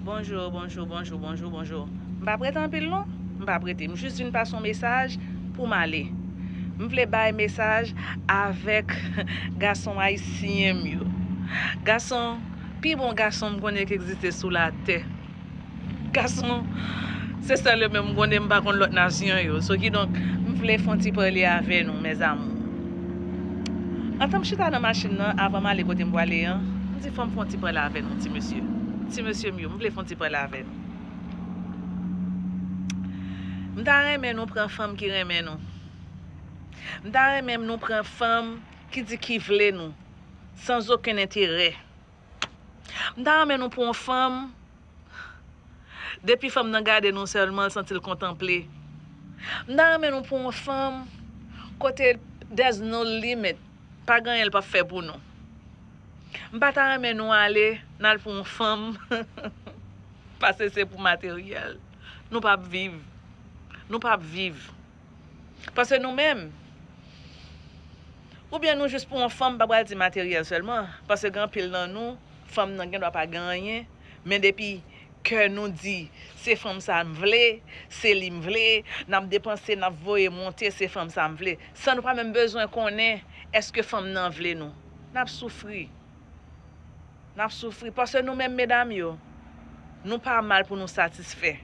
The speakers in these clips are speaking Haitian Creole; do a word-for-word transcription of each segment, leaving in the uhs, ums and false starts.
Bonjou, bonjou, bonjou, bonjou, bonjou. M p ap rete anpil non. M p ap rete. M jis vin pase yon mesaj pou m ale. M vle bay mesaj avèk gason ayisyen m yo. Gason, pi bon gason m konnen ki egziste sou latè. Gason, se sèl yo menm m konnen, m pa konn lòt nasyon yo. So kidonk, m vle fè yon ti pale avè nou, mes amours. Antan m chita nan machin nan, avan m ale kote m prale an, m di fò m fè yon ti pale avè nou, ti mesye. Ti mesye m yo, m vle fè yon ti pale avè nou. M ta renmen nou pran fanm ki renmen nou. M ta renmen nou pran fanm ki di ki vle nou, sans aucun intérêt. M ta renmen nou pran yon fanm, depi fanm nan gade nou sèlman, l santi l kontanple. M ta renmen nou pran yon fanm kote there's no limit, pa gen anyen l p ap fè pou nou. M pa ta renmen nou ale, n al pran yon fanm, paske se pou materyèl. Nou p ap viv. Nou p ap viv. Paske nou menm, oubyen nou jis pran yon fanm, m pa pral di materyèl sèlman, paske gen anpil nan nou, fanm nan gen dwa pa gen anyen, men depi kè nou di, se fanm sa m vle, se li m vle, n ap depanse, n ap voye monte, se fanm sa m vle. San nou pa menm bezwen konnen èske fanm nan vle nou. N ap soufri. N ap soufri. Paske nou menm medam yo, nou pa mal pou nou satisfè.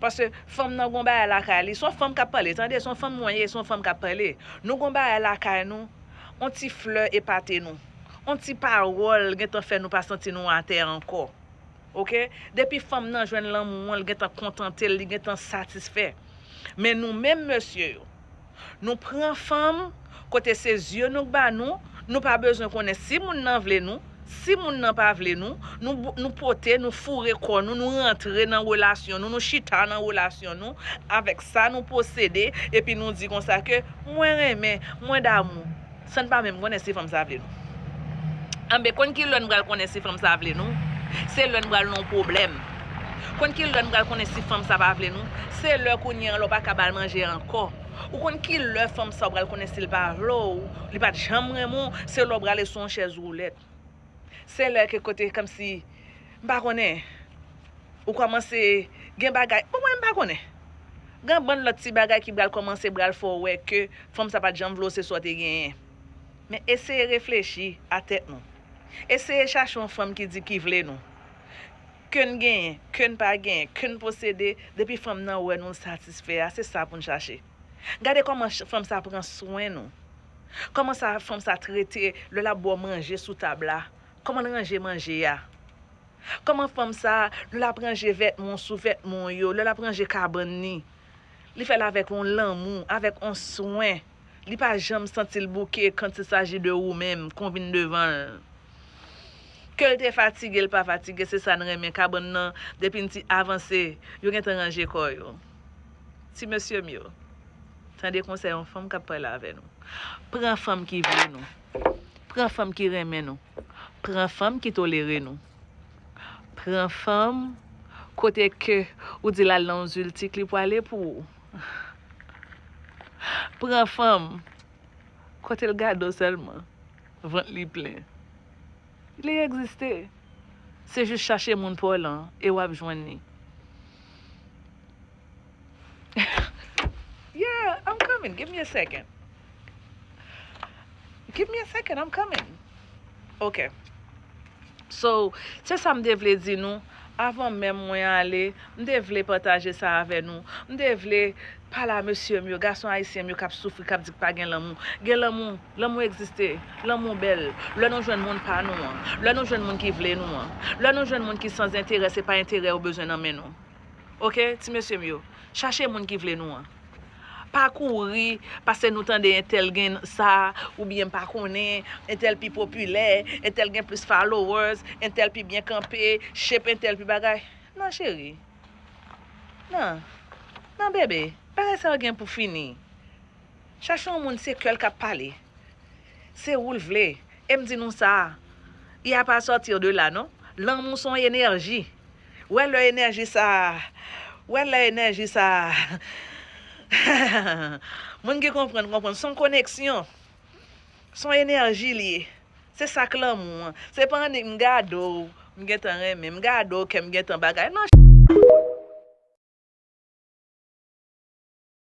Paske fanm nan gon bagay lakay li. Se yon fanm k ap pale, tande, se yon fanm mwen ye, se yon fanm k ap pale. Nou gon bagay lakay nou, on ti flè epate nou. On ti pawòl gentan fè nou pa santi nou atè ankò. Oke? Depi fanm nan jwenn lanmou an, li gentan kontante l, li gentan satisfè. Men nou menm mesye yo, nou pran fanm kote se zye nou k ba nou, nou pa bezwen konnen si moun nan vle nou, si moun nan pa vle nou, nou, nou pote, nou foure kò nou, nou rantre nan relasyon nou, nou chita nan relasyon nou, avèk sa nou posede, epi nou di konsa ke mwen renmen, mwen damou. San n pa menm konnen si fanm sa vle nou. Anben, konn ki lè n pral konnen si fanm sa vle nou? Se lè n pral nan yon pwoblèm. Konn ki lè n pral konnen si fanm sa pa vle nou? Se lè kounye an lè w pa ka ba l manje ankò. Ou konn ki lè fanm sa w pral konnen si l pa vle w, li pa t janm renmen w, se lè w prale sou yon chèz woulèt. Se lè ke kote kòmsi, m pa konnen, ou kòmanse gen bagay, bon, mwen m pa konnen. Gen bann lòt ti bagay ki pral kòmanse pral fè w wè ke fanm sa pa t janm vle w, se sa w te genyen. Men eseye reflechi a tèt nou. Eseye chache yon fanm ki di ki vle nou. Ke n genyen, ke n pa genyen, ke n posede, depi fanm nan wè nou l satisfè a, se sa pou n chache. Gade kòman ch-, fanm sa pran swen nou. Kòman sa, fanm sa trete lè l ap ba w manje sou tab la. Kòman l ranje manje a. Kòman fanm sa, lè l ap ranje vètman w sou vètman w yo, lè l ap ranje kabann ni, li fè l avèk yon lanmou, avèk yon swen. Li pa janm santi l bouke quand il s'agit de ou menm, kon vin devan l. Ke l te fatige, l pa fatige, se sa n renmen. Kabann nan, depi n ti avanse, yo gentan ranje kò yo. Ti mesye m yo, tande konsèy yon fanm k ap pale avè nou. Pran fanm ki vle nou. Pran fanm ki renmen nou. Pran fanm ki tolere nou. Pran fanm kote ke ou di l al nan yon ziltik, li pwale pou ou. Pran fanm kote l gade w sèlman, vant li plen. Li egziste. Se jis chache moun pa w lan e w ap jwenn li. Yeah, I'm coming. Give me a second. Give me a second, I'm coming. Ok. So, se sa m te vle di nou. Avan menm mwen ale, m te vle pataje sa avè nou. M te vle pale a mesye m yo, gason ayisyen m yo k ap soufri, k ap di k pa gen lanmou. Gen lanmou, lanmou egziste, lanmou bèl. Lè nou jwenn moun pa nou an, lè nou jwenn moun ki vle nou an, lè nou jwenn moun ki san enterè, se pa enterè yo bezwen nan men nou. Ok, ti mesye m yo, chache moun ki vle nou an. Pa kouri paske nou tande entèl gen sa, oubyen m pa konnen, entèl pi popilè, entèl gen plis followers, entèl pi byen kanpe, shape entèl pi bagay. Non, cheri. Non. Non, bebe. Bagay sa yo gen pou fini. Chache yon moun se kè l k ap pale. Se ou l vle. E m di nou sa, il y a pas à sortir de là, non? Lanmou se yon enèji. Wè lè enèji sa, wè lè enèji sa. Moun ki konprann, konprann. Se yon koneksyon. Se yon enèji li ye. Se sa k lanmou an. Se pa annik m gade w, M gentan renmen, m gade w, kè m gentan bagay. Non,